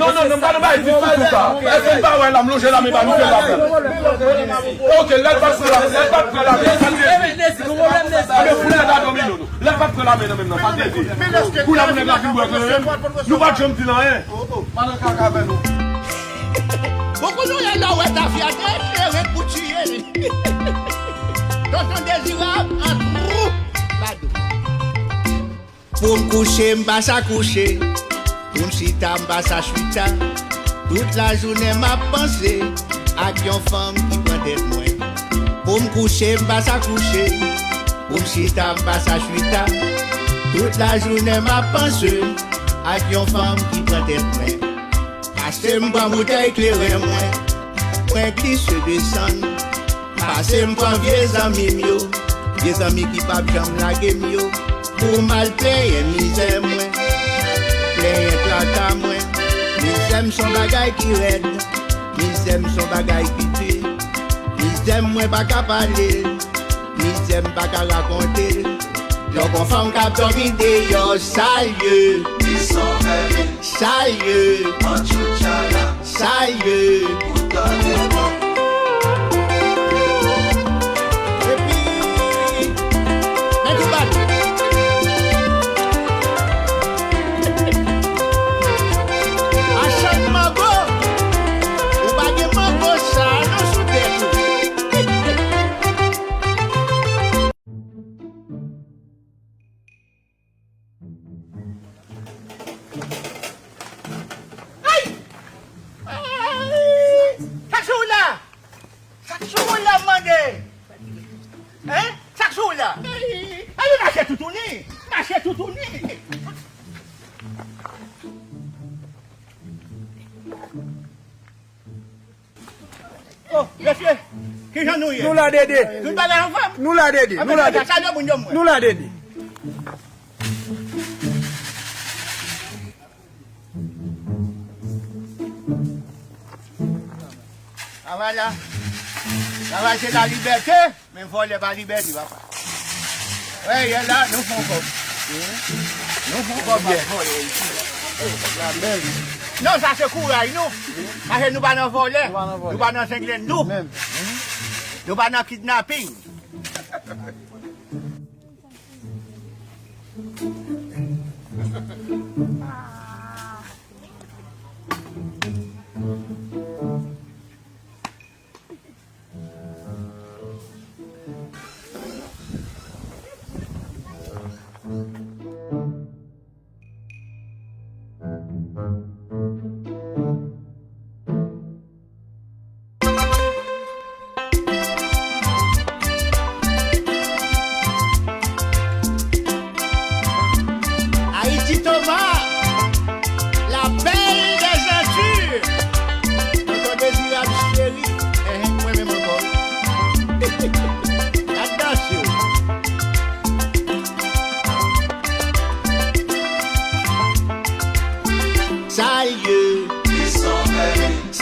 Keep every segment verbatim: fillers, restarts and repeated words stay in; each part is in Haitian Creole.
Non, non, non, pa nan bay di tout sa. Èske n pa wè la, m lonje la, men pa nou fè la. Ok, lè l pa pran la, lè l pa pran la, men sa te di. Abe, pou lè ta dòmi, non, non. Lè l pa pran la men nan men nan, sa te di. Kou la pou nèg la fin bwè kleren, nou pa t janm di l anyen. Madan kaka avè nou. Bon, kounye a la, w wè tafya te kleren pou tiye li. Tonton Dezirab, an twou, bado. Pou m kouche, m pa sa kouche. Pou m chita, m pa sa chita. Tout lajounen, m ap panse ak yon fanm ki pran tèt mwen. Pou m kouche, m pa sa kouche. Pou m chita, m pa sa chita. Tout lajounen, m ap panse ak yon fanm ki pran tèt mwen. Pase m pran boutèy kleren mwen, mwen glise desann. Pase m pran vye zanmi m yo, vye zanmi ki p ap janm lage m yo, pou m al plenyen mizè mwen, plenyen traka mwen. Mizè m s on bagay ki rèd, mizè m s on bagay ki di, mizè m mwen pa ka pale. Mizè m pa ka rakonte. Lè w gon fanm k ap dòmi deyò, salye. Salye. Salye. Epi, men tou bal. Achann mango. Ou pa gen mango sa non sou tèt ou. Ay! Ay! Sa k sou ou la? Sa k sou ou la, m mande? Hein? Sa k sou ou la? Ay! Ay, mache toutouni! Mache toutouni! Oh, mesye, kijan nou ye? Nou la, Dede. Tout bagay anfòm? Nou la, Dede. Nou la, Dede. Salye moun yo, mwen. Nou la, Dede. Travay la. Travay se lalibète. Men vòlè pa libète, papa. Wè, yè la, nou fè yon kòb. Nou fè yon kòb ap vòlè isi. Non, sa se kouray nou. Paske nou pa nan vòlè. Nou pa nan vòlè. Nou pa nan zenglenn nou. Nou pa nan kidnaping.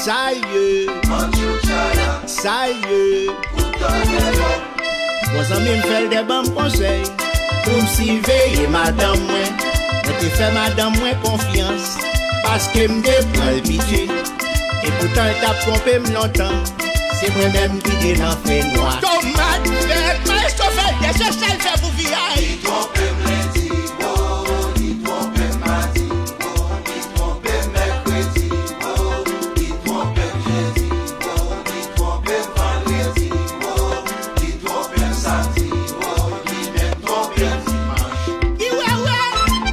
Sa l ye. Sa l ye. Bon zanmi m fè l te ban m konsèy pou m siveye madanm mwen. Mwen te fè madanm mwen konfyans paske m te pran l pitit. Epoutan l t ap twonpe m lontan. Se mwen menm ki te nan fenwa. Tomat fè, maestro fè l, se sa l fè pou V I. Li twonpe m lendi, wo, li twonpe m madi, wo, li twonpe m mèkredi, wo, li twonpe m jedi, wo, li twonpe m vandredi, wo, li twonpe m samdi, wo, li menm twonpe m dimanch. Li wè wè,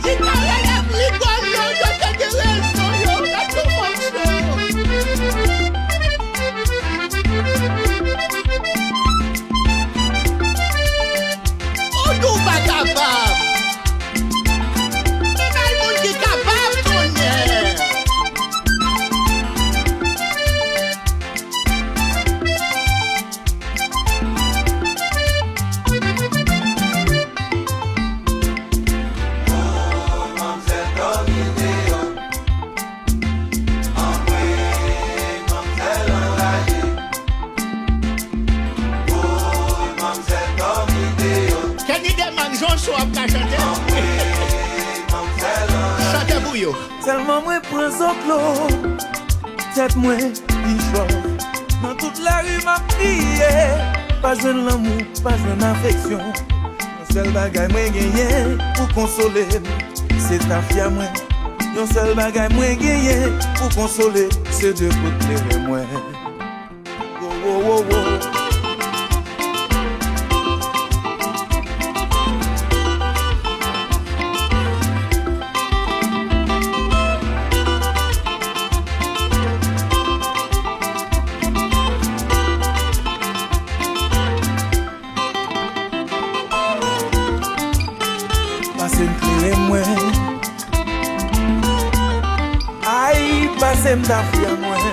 li pa rele m, li gòl yo, yo te gen rezon, yo, gad yon manch yo. Ou di w pa kapab. Men bay moun ki kapab, tonnè. Kenny Deman, Joshua ap ka chante. Chante pou yo. Tèlman mwen pran zoklo, tèt mwen pi chòf. Nan tout lari m ap kriye, pa jwenn lanmou, pa jwenn afeksyon. Yon sèl bagay mwen genyen pou konsole m, se tafya mwen. Yon sèl bagay mwen genyen pou konsole, se de kout kleren mwen. Wo, wo, wo, wo. Pase m klere mwen. Ay, pase m tafya mwen.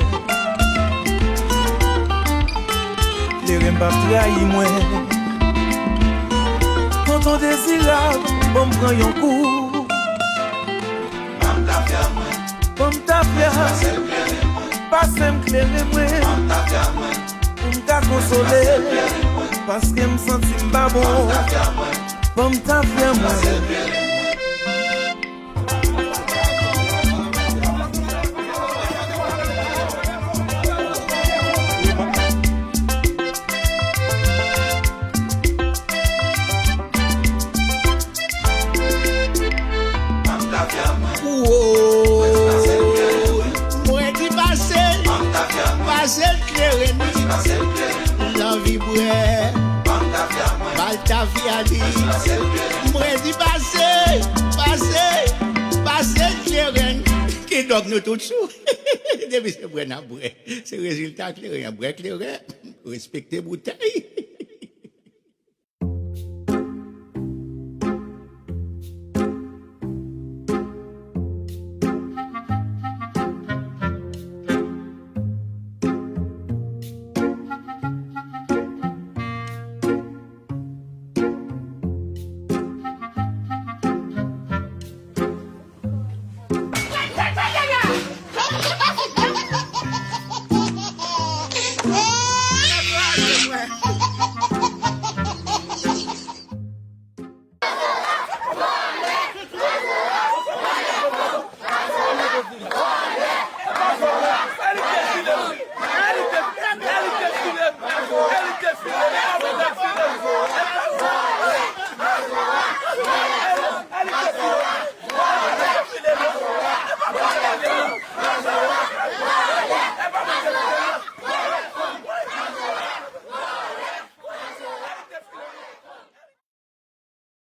Klere m p ap trayi mwen. Tonton Dezirab, ban m pran yon kou. Ban m tafya mwen. Ban m tafya. Pase m klere mwen. Pase m klere mwen. Ban m tafya mwen. Pou m ka konsole. Pase m klere mwen. Paske m santi m pa bon. Ban m tafya mwen. Ban m tafya mwen. Woy, mwen di pase, pase l kleren ni. Lanvi bwè, ba l tafya li. Mwen di pase, pase, pase l kleren. Kidonk nou tout sou. Depi se bwè n ap bwè. Se rezilta kleren an. Bwè kleren, respekte boutèy.